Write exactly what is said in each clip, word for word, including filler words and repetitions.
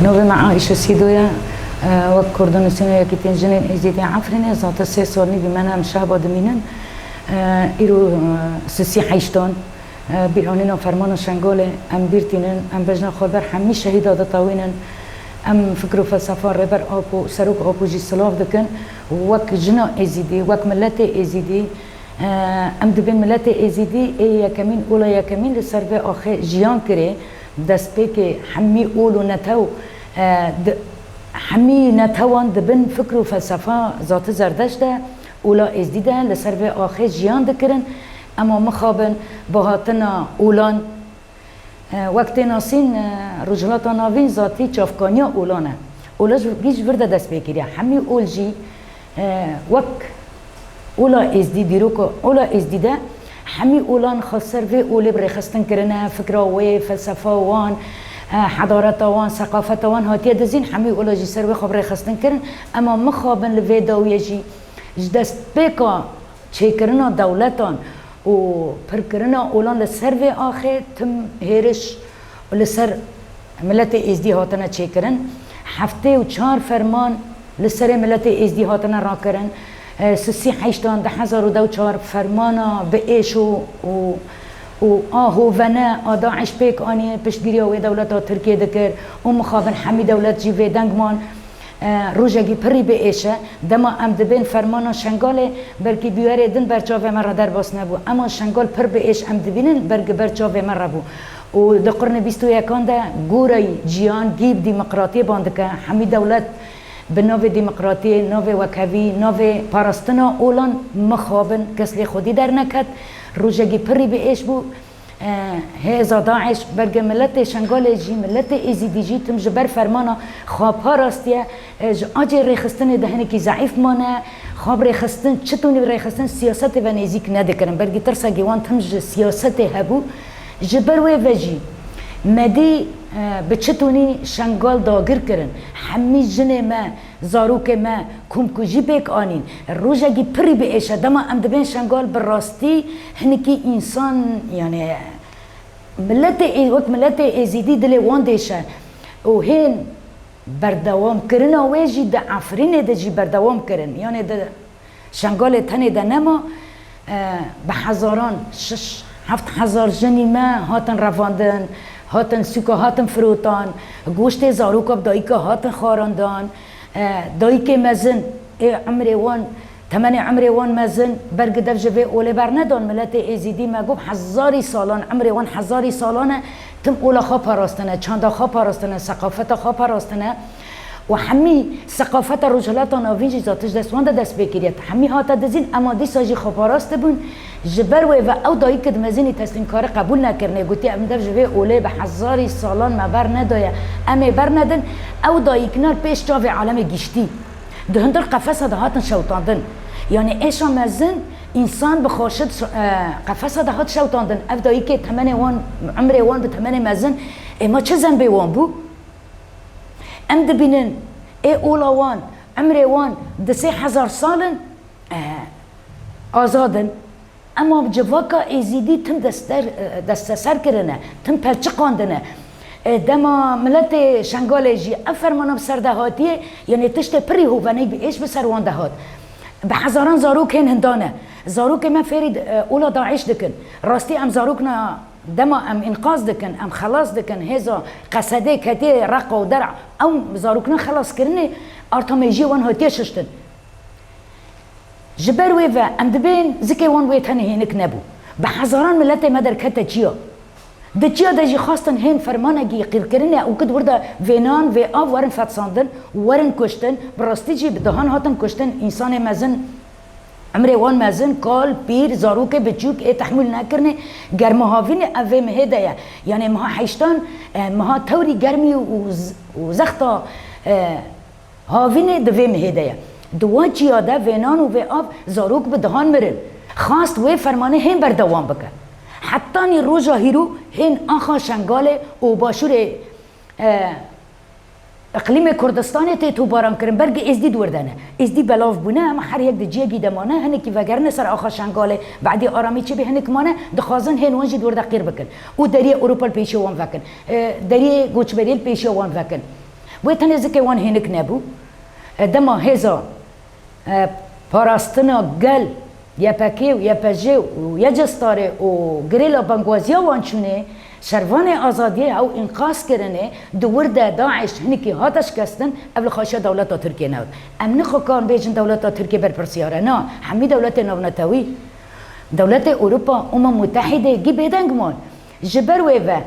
Navê me Ayşe Sîdo ye. E, wek Koordînasyona Yekîtiyên Jinên Êzîdî Efrînê, zate sê sal nîvî me ne em şehba dimînin. E, îro, e, sisî heştan, e, bîranîna fermana Şengalê em bîr tînin, em bejna xwe ber hemî şehîda ditewînin. Em fikr û felsefa Rêber Apo, Serok Apo jî silav dikin. Wek jina Êzîdî, wek miletê Êzîdî, e, em dibên miletê Êzîdî ê yekemîn, ola yekemîn li ser vê axê jiyan kirê. Destpêkê hemî ol û netew, e, di, hemî netewan di bin fikr û felsefa Zati Zerdeşt de, ola Êzdî de li ser vê axê jiyan dikirin. Ema mixabin bi hatina olan, e, wek tê nasîn, e, Rojhilata Navîn zatî çavkaniya olan e. Ola ji, gî ji vir de dest pê kiriye. Hemî ol jî, e, wek Ola Êzdî, dîroka Ola Êzdî de hemî olan xwe ser vê olê bi rêxistin kirine, fikra wê, felsefa wan, e, hedareta wan, seqafeta wan hatiye dizîn, hemî ola jî ser wê xwe bi rêxistin kirin. Ema mixabin li vê dawiyê jî ji destpêka çêkirina dewletan û pirkirina olan li ser vê axê tim hêriş li ser miletê Êzdî hatine çêkirin. Heftê û çar ferman li serê miletê Êzdî hatine rakirin. E, sisî heştan di hezar û deh û çar fermana bi êş û, û, û a hovene a DAIŞ pêk aniye, piştgiriya wê dewleta Tirkiyê dikir û mixabin hemî dewlet jî vê deng man. E, rojekî pirî bi êş e. Dema em dibên fermana Şengalê, belkî bûyerê din ber çavê me re derbas nebû. Ema Şengal pir bi êş em dibînin, belkî ber çavê me re bû. Û di qirnê bîst û yekan de goreyî ciyan gî bi demokratiyê ban dike. Hemî dewlet bi navê demokratiyê, navê wekhevî, navê parastina olan mixabin kes lê xwedî derneket. Rojekî pirî bi êş bû. E, hêza DAIŞ, belkî miletê Şengalê jî, miletê Êzîdî jî tim ji ber fermana xwe parastiye, e, ji acê rêxistinê de hinekî zeîf mane, xwe bi rêxistin, çi tûnî bi rêxistin siyasetê ve nêzîk nedikirin. Belkî tirsekî wan tim ji siyasetê hebû. Ji ber wê ve jî me dî, e, bi çi tûnî Şengal dagir kirin. Hemî jinê me, zarokê me komkujî pêk anîn. Rojekî pirî bi êş e. Dema em dibên Şengal bi rastî hinekî însan, yani miletê Ê-, wek miletê Êzîdî dilê wan dêş e. Û hên berdewamkirina wê jî di Efrînê de jî berdewam kirin. Yani di Şengalê tenê de nema, e, bi hezaran, şeş, heft hezar jinî me hatin revandin, hatin sûka, hatin firotan, goştê zaroka bi dayika hatin xwarandan. E, dayikê mezin, ê umrê wan, temenê umrê wan mezin, bergi dev ji vê olê bernedan. Miletê Êzîdî me got hezarî salan, umrê wan hezarî salan e, tim ola xwe parastine, çanda xwe parastine, seqafeta xwe parastine. Û hemî seqafeta Rojhilata Navîn jî zatiş dest wan de dest pê kiriye. Hemî hate dizîn, ema dîsa jî xwe parastibûn. Ji ber wê ve ew dayikê di mezinî teslîmkarî qebûl nekirine. Gotiye, em dev ji vê olê bi hezarî salan me ber nedaye. Em ê bernedin. Ew dayikna pêş çavê alemê giştî. Di hundir qefesa de hatin şewtandin. Yani êşa mezin însan bi xweşi di, e, qefesa de hat şewtandin. Ev dayikê temenê wan, umrê wan bi temenê mezin. Ê ma çi zenbê wan bû? Em dibînin, ê ola wan, emrê wan di sê hezar sal in, e, azad in. Ema civaka Êzîdî tim dester, e, desteser kirine, tim pelçiqandine. E, dema miletê Şengalê jî ev fermana bi ser de hatiye, yanê tiştê pirî hoveneyî bi êş bi ser wan de hat. Bi hezaran zarok hên hindane. Zarokê me fêrî, e, ola DAIŞ dikin. Rastî em zarokna Dema em înqaz dikin, em xelas dikin, hêza Qesedê ketê Reqa û Der'a, ew zarokna xelas kirinê, artamêjiyê wan hatiye şiştin. Ji ber wê ve em dibên zikê wan wê tenê hênik nebû. Bi hezaran miletê me derkete çiya. Di çiya de jî xwestin hên fermanekî qîrkirinê û kid wir de vênan, vê av werin fetsandin, werin kuştin, bi rastî jî bi dehan hatin kuştin, însanê mezin. Emrê wan mezin, kal, pîr, zarokê biçûk ê tehmûl nekirinê, germa havînê ev vê mihê de ye. Yanê meha heştan, e, meha tewrî germî û z-, û zexta, e, havînê di vê mihê de ye. Di wa çiya de vê nan û vê av zarok bi dihan mirin. Xwest wê fermanê hên berdewam bike. Hetanî roja hîro hên axa Şengalê û başûrê, e, Îqlîmê Kurdistanê tê tobaran kirin, bergê Êzdî di wir de ne. Êzdî belav bûne, em her yek di ciyekî de mane, hinekî vegerine ser axa Şengalê, badî aramî çêbî, hinek mane, dixwazin hên wan jî di wir de qîr bikin. Û deriyê Ewropa li pêşiya wan vekin. E, deriyê koçberiyê li pêşiya wan vekin. Wê tenê zikê wan hênik nebû. E, dema hêza, e, parastina gel, Y P G û Y P J û Y C starê û girêla bangwaziya wan çûnê, şervanê azadiyê ew înqaz kirinê, di wir de DAIŞ hinekî hate şikestin, ev li xaşiya dewleta Tirkiyê newt. Em nixwe kan bêjin dewleta Tirkiyê berpirsiyar e. Na, hemî dewletê navnetewî, dewletê Ewropa, Umem Mutehîdê gî bêdeng man. Ji ber wê ve,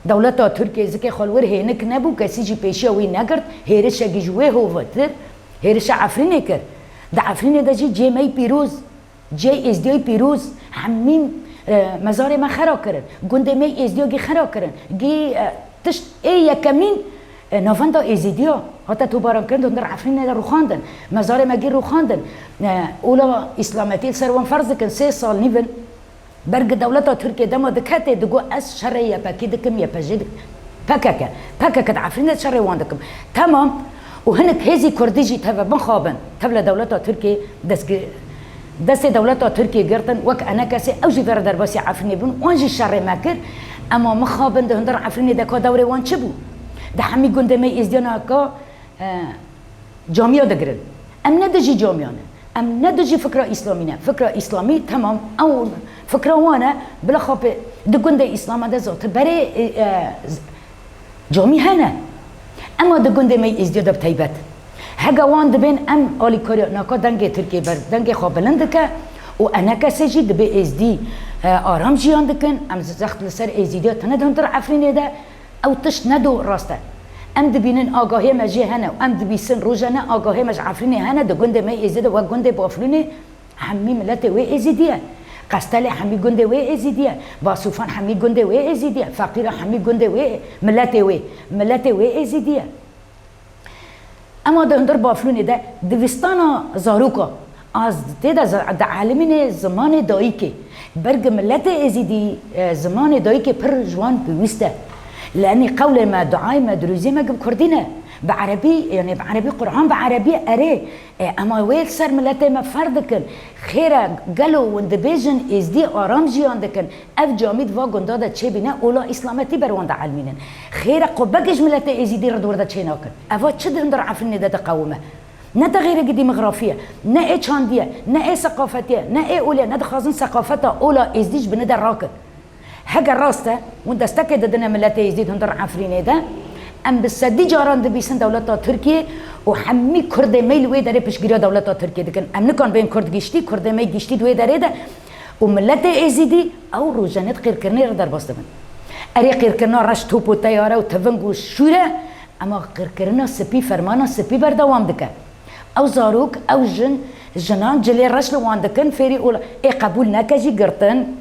dewleta Tirkiyê zikê xwe li wir hênik nebû, kesî jî pêşiya wî negirt, hêrişekî ji wê hovatir, hêrişa Efrînê kir. Di Efrînê de jî cê me yî pîroz, cê Êzdiyayî pîroz, hemî, e, mezarê me xera kirin. Gundê me yî Êzdiyagî xera kirin. Gî, e, tişt ê yekemîn, e, navenda Êzidiya hate tobarankirin, di hundir Efrînê de rûxandin. Mezarê me gî rûxandin. E, ola îslametî li ser wan ferz dikin, sê sal nîv in. Bergi dewleta Tirkiyê dema diketê, digot, "Ez şerê Y P G dikim, Y P J dik-, P K K. P K K di Efrînê şerê wan dikim." Temam. Û hinek hêzî kurdî jî teve bixabin, tev li dewleta Tirkiyê destgi-, destê dewleta Tirkiyê girtin, wek enekesê ew jî vere derbasî Efrînê bûn, wan jî şerê me kir. Ema mixabin di hundir Efrînê de ka dewrê wan çi bû? Di hemî gundê me Êzdiyan ka, e, camiya digirin. Em ne dijî camiyan in. Em ne dijî fikra îslamî ne. Fikra îslamî, temam, ew fikra wan e, bila xapê di gundê îslama de zat berê, e, e, z-, camî hene. Ema di gundê me Êzdiya de bi teybet. Hega wan dibên em alîkariya naka dengê Tirkiyê ber dengê xwe bilind dike û enekesê jî dibê Êzdî, e, aram jiyan dikin. Em zext li ser Êzîdiya tine di hundir Efrînê de. Ew tişt ne do rast e. Em dibînin agahiyê me jê hene û em dibîsin rojane agahiyê me ji Efrînê hene, di gundê me Êzidê wek gundê Baflûnê hemî miletê wê Êzidî ye. Qestelê hemî gundê wê Êzidî ye. Basûfan hemî gundê wê Êzidî ye. Feqîra hemî gundê wê, miletê wê, miletê wê Êzidî ye. Ema di hundir Baflûnê de divistana zaroka, az tê de za-, dielimînê zimanê dayikê. Bergi miletê Êzidî, e, zimanê dayikê pir ji wan pêwîst e. Lenî qewlê me, duayê me, dirûzê me gi bi kurdî ne. Bi erebî, yanî bi erebî Quran, bi erebî erê. E, ema wê li ser miletê me ferz dikin. Xêr e, gelo hûn dibêjin Êzdî aram jiyan dikin. Ev camî di va gunda de çêbîne, ola îslametî ber wan de elmînin. Xêr e, qubekê ji miletê Êzîdî re di wir de çênakin. Eva çi di hundir Efrînê de diqewime? Ne texîrekî demografî ye, ne ê çandî ye, ne ê seqafetî ye, ne ê olê ye, ne dixwazin seqafeta ola Êzdî ji binê de rakin. Heger rast e, hûn destekê didine miletê Êzdî di hundir Efrînê de, em bi sedî caran dibîsin dewleta Tirkiyê û hemî Kurdê me li wê derê piştgiriya dewleta Tirkiyê dikin. Em nikan bên Kurd giştî, Kurdê me giştî di wê derê de Û miletê Êzîdî ew rojane di qîrkirinê re derbas dibin. Erê, qîrkirina reş top û teyare û tiving û şûr e, ema qîrkirina spî, fermana spî berdewam dike. Ew zarok, ew jin, jinan cilê reş li wan dikin, fêrî û ê qebûl neke jî girtin.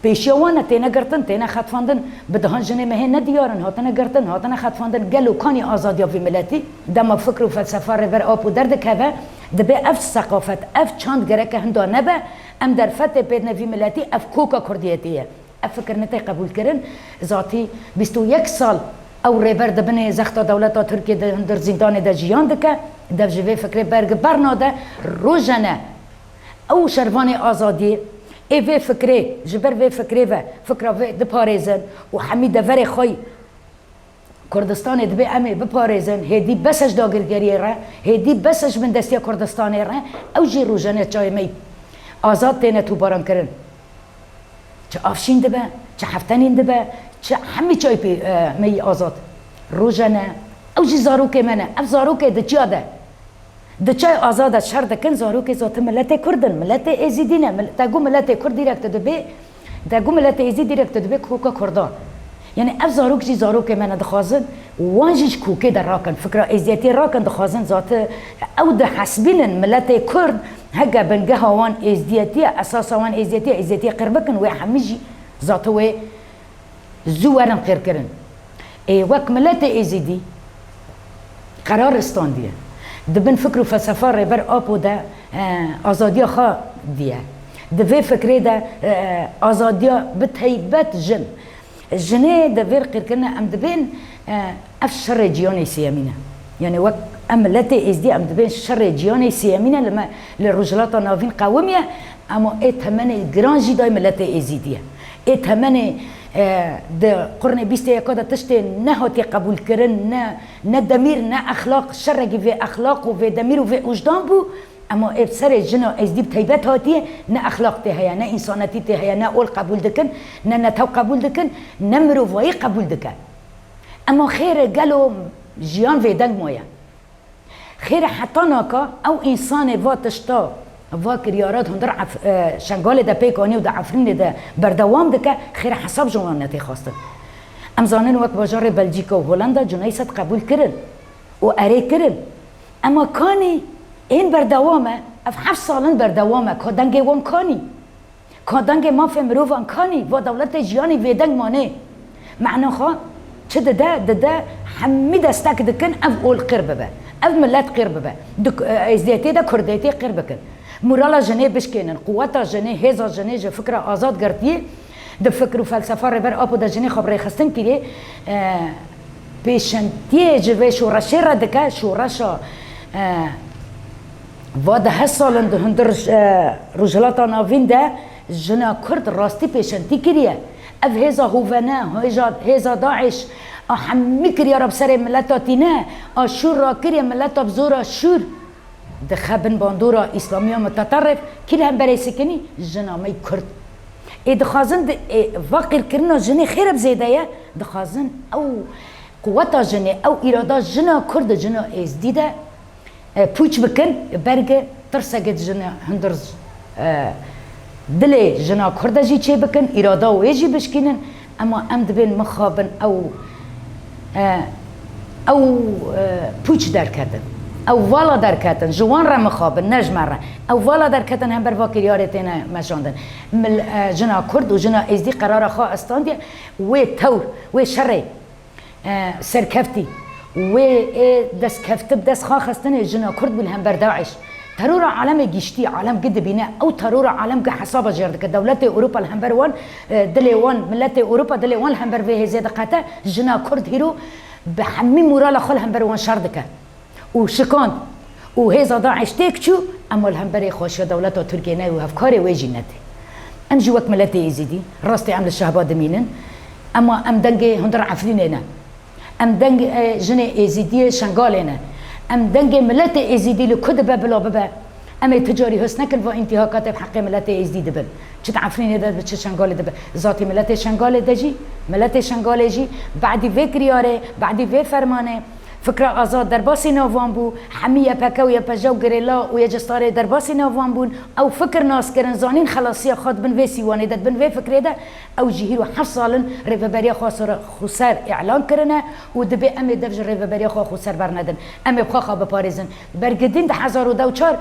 Pêşiya wan e, têne girtin, têne xetfandin. Bi dehan jinê me hê ne diyar in, hatine girtin, hatine xetfandin. Gelo kanî azadiya vî miletî? Dema fikr û felsefa Rêber Apo derdikeve, dibê ev seqafet, ev çand gereke hinda nebe, Em derfetê pêdine vî miletî, ev koka kurdiyetê ye. Ev fikir nitê qebûlkirin. Zatî bîst û yek sal ew rêber di binê zexta dewleta Tirkiyê di hundir zîndanê de jiyan dike. Dev ji vê fikrê bergi bernade. Rojane ew şervanê azadiyê ê vê fikrê, ji ber vê fikrê ve fikra vê diparêzin û hemî deverê xwe yî Kurdistanê dibê em ê biparêzin, hêdî bes e ji dagirkeriyê re, hêdî bes e ji bindestiya Kurdistanê re, ew jî rojane çayê me yî azad têne tobarankirin. Çi Afşîn dibe, çi Heftenîn dibe, çi hemî çayê pê, e, me yî azad. Rojane, ew jî zarokê me ne. Ev zarokê di çiya de. Di çay azada şer dikin, zarokê zati miletê Kurd in, miletê Êzîdî ne. Mil-, te got miletê Kurd dîrek tu dibê, te got miletê Êzîdî dîrek tu dibê koka Kurdan. Yanî ev zarok jî zarokê me ne, dixwazin wan jî ji kokê de rakin, fikra êzîdiyetiyê rakin, dixwazin zati ew dihesibînin miletê Kurd, heke bingeha wan êzîdiyetî ye, esasa wan êzîdiyetî ye, êzîdiyetiyê qir bikin, wê hemî jî zati wê zû werin qîrkirin. Ê wek miletê Êzîdî qerar standiye. Di bin fikr û felsefa Rêber Apo de, e, azadiya xwe diye. Di vê fikrê de, e, azadiya bi teybet jin. Jinê di vê qîrkirine em dibên, e, ev şerê ciyanê sêyemîn e. Yanî wek em miletê Êzidî em dibên şerê ciyanê sêyemîn e li me, li Rojhilata Navîn qewimiye, ema ê temenê giran jî day miletê Êzîdî ye. Ê temenê, e, di qurnê bîst ê yeka de tiştê nehatiye qebûlkirin, ne, ne demîr, ne exlaq, şerekî vê exlaq û vê demîr û vê wijdan bû. Ema ê bi serê jina êzdî bi teybet hatiye, ne exlaq tê heye, ne însanetî tê heye, ne ol qebûl dikin, ne netew qebûl dikin, ne mirovayî qebûl dike. Ema xêr e, gelo jiyan vê deng maye? Xêr e, heta naka ew însanê va tişta, va kiryara di hundir Ef-, e, Şengalê de pêk anî û di Efrînê de berdewam dike, xêr e, hesab ji wan netê xwestin. Em zanin wek bajarê Belcîka û Holanda cuneyset qebûl kirin û erê kirin. Ema kanî ên berdewam e, ev heft sal in berdewam e, ka dengê wan kanî? Ka dengê mafê mirovan kanî? Va dewletê jiyanî vê deng manê. Mena xwe çi dide? Dide hemî destek dikin ev ol qir bibe. Ev milet qir bibe. Di, e, êzdiyetê de kurdêtê qir bikin. Morala jinê bişkênin. Quweta jinê, hêza jinê ji fikra azad girtiyê di fikr û felsefa Rêber Apo de jinê xwe bi rêxistin kirê, e, pêşentiyê ji vê şoreşê re dike, şoreşa, e, va dehest sal in di hundir, e, Rojhilata Navîn de jina Kurd rastî pêşentî kiriye. Ev hêza hovene, hêza, hêza DAIŞ a hemî kiryara bi serê mileta tîne, a şûr rakiriye, mileta bi zora şûr dixe bin bandora îslamiya mutaterrif, kî li hemberê sikinî? Jina me yê Kurd. Ê dixwazin di, ê, va qîrkirina jinê xêr e bi zêde ye, dixwazin ew quweta jinê, ew îrada jina Kurd û jina Êzdî de, e, pûç bikin, berge tirseke di jina hundir, e, dilê jina Kurd de jî çê bikin, îrada wê jî bişkînin. Ema em dibên mixabin ew, e, ew, e, pûç derketin. Ew vala derketin. Ji wan re mixabin, ne ji me re. Ew vala derketin hember va kiryarê têne meşandin. Mil-, e, jina Kurd û jina Êzdî qerara xwe estandiye. Wê tewr, wê şerê, e, serkeftî, wê ê destkefti bi dest xwe xistinê jina Kurd bû li hember DAIŞ. Terora alemê giştî, alem gi dibîne, ew terora alem gi hesaba jêr dike. Dewletê Ewropa li hember wan, e, dilê wan, miletê Ewropa dilê wan li hember vê hêzê diqete, jina Kurd hîro bi hemî morala xwe li hember wan şer dike. Û şikand. Û hêza DAIŞ têk çû, ema li hemberê xweşiya dewleta Tirkiyê ne û hevkarê wê jî netê. Em jî wek miletê Êzidî, rastê em li Şehba dimînin, ema em dengê hundir Efrînê ne. Em deng, e, jinê Êzidiyê Şengalê ne. Em dengê miletê Êzidî li ku dibe bila bibe. Em ê ti carî his nekin va întîhakatê bi heqê miletê Êzidî dibin. Çi di Efrînê de dibe, çi Şengalê dibe. Zatî miletê Şengalê de jî, miletê Şengalê jî, badî vê kiryarê, badî vê fermanê, fikra azad derbasî nav wan bû, hemî Y P G û Y P J û gerîla û yê cistarê derbasî nav wan bûn. Ew fikir nas kirin, zanîn xelasiya xwe di bin vê sîwanê de, di bin vê fikrê de, ew jî hîro heft sal in rêveberiya xwe ser, xweser îlan kirine û dibê em ê dev ji rêveberiya xwe xweser bernedin. Em ê bi xwe xwe biparêzin. Bergedîn di hezar û deh û çar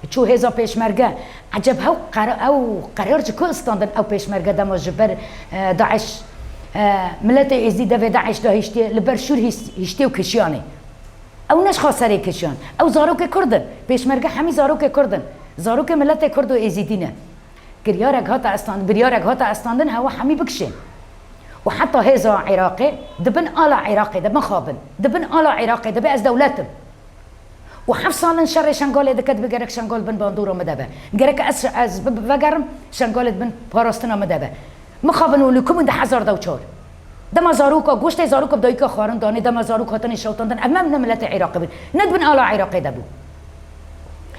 çû hêza pêşmerge. Eceb hew qer-, ew qerar ji ku standin ew pêşmerge dema ji ber, e, DAIŞ, e, miletê Êzidî devê DAIŞ de hiştiye, li ber şûr hîs-, hiştiye û kişiyanê. Ew ne ji xwe serê kişiyan. Ew zarokê Kurd in. Pêşmerge hemî zarokê Kurd in. Zarokê miletê Kurd û Êzidî ne. Kiryarek hate estand-, biryarek hate estandin, hewa hemî bikişên. Û heta hêza Iraqê, di bin ala Iraqê de mixabin. Di bin ala Iraqê de be ez dewlet im. Û heft sal in şerê Şengalê dike, dibe gerek Şengal bin bandora min de be. Gerek ez, ez bi-, vegerim, Şengalê di bin parastina min de be. Mixabin û li ku bûn di hezar de û çar. Dema zaroka, goştê zaroka bi dayika xwarin danê, dema zarok hatinê şewtandin, ev me ne miletê Iraqê bûn. Ne di bin ala Iraqê de bû.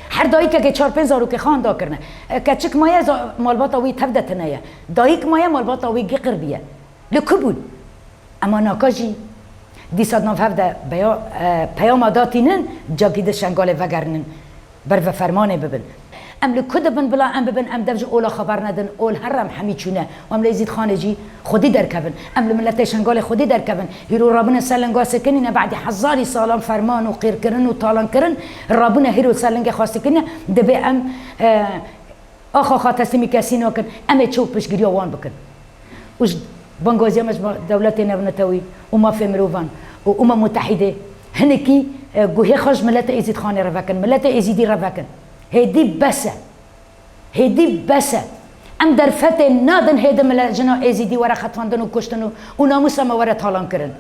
Her dayikekê çar pênc zarokê xwe handa kirine. E, keçik maye za-, malbata wî tev de tune ye. Dayik maye malbata wî giqir biye. Li ku bûn? Ema naka jî dîsa di nav hev de beya-, e, peyama datînin, cagî di Şengalê vegerinin, ber ve fermanê bibin. Em li ku dibin bila em bibin, em dev ji ola xwe bernedin, ol her em hemî çûne. Û em li Êzîd Xanê jî xwedî derkevin. Em li miletê Şengalê xwedî derkevin. Hîro rabûne ser linga sekinîne, badî hezarî salan ferman û qîrkirin û talankirin, rabûne hîro ser lingê xwe sekinîne, dibê em, e, Axa xwe teslîmî kesî nakin, em ê çi û piştgiriya wan bikin. Û ji bangaziya me ji dewletê navnetewî û mafê mirovan û Umem Mutehîdê hinekî, e, guhê xwe ji miletê Êzîdxanê re vekin, miletê Êzîdî re vekin. Hêdî bes e. Hêdî bes e. Em derfetê nadin hêdî mile-, jina Êzîdî were xetwandin û kuştin û, û namûsa me were talan kirin.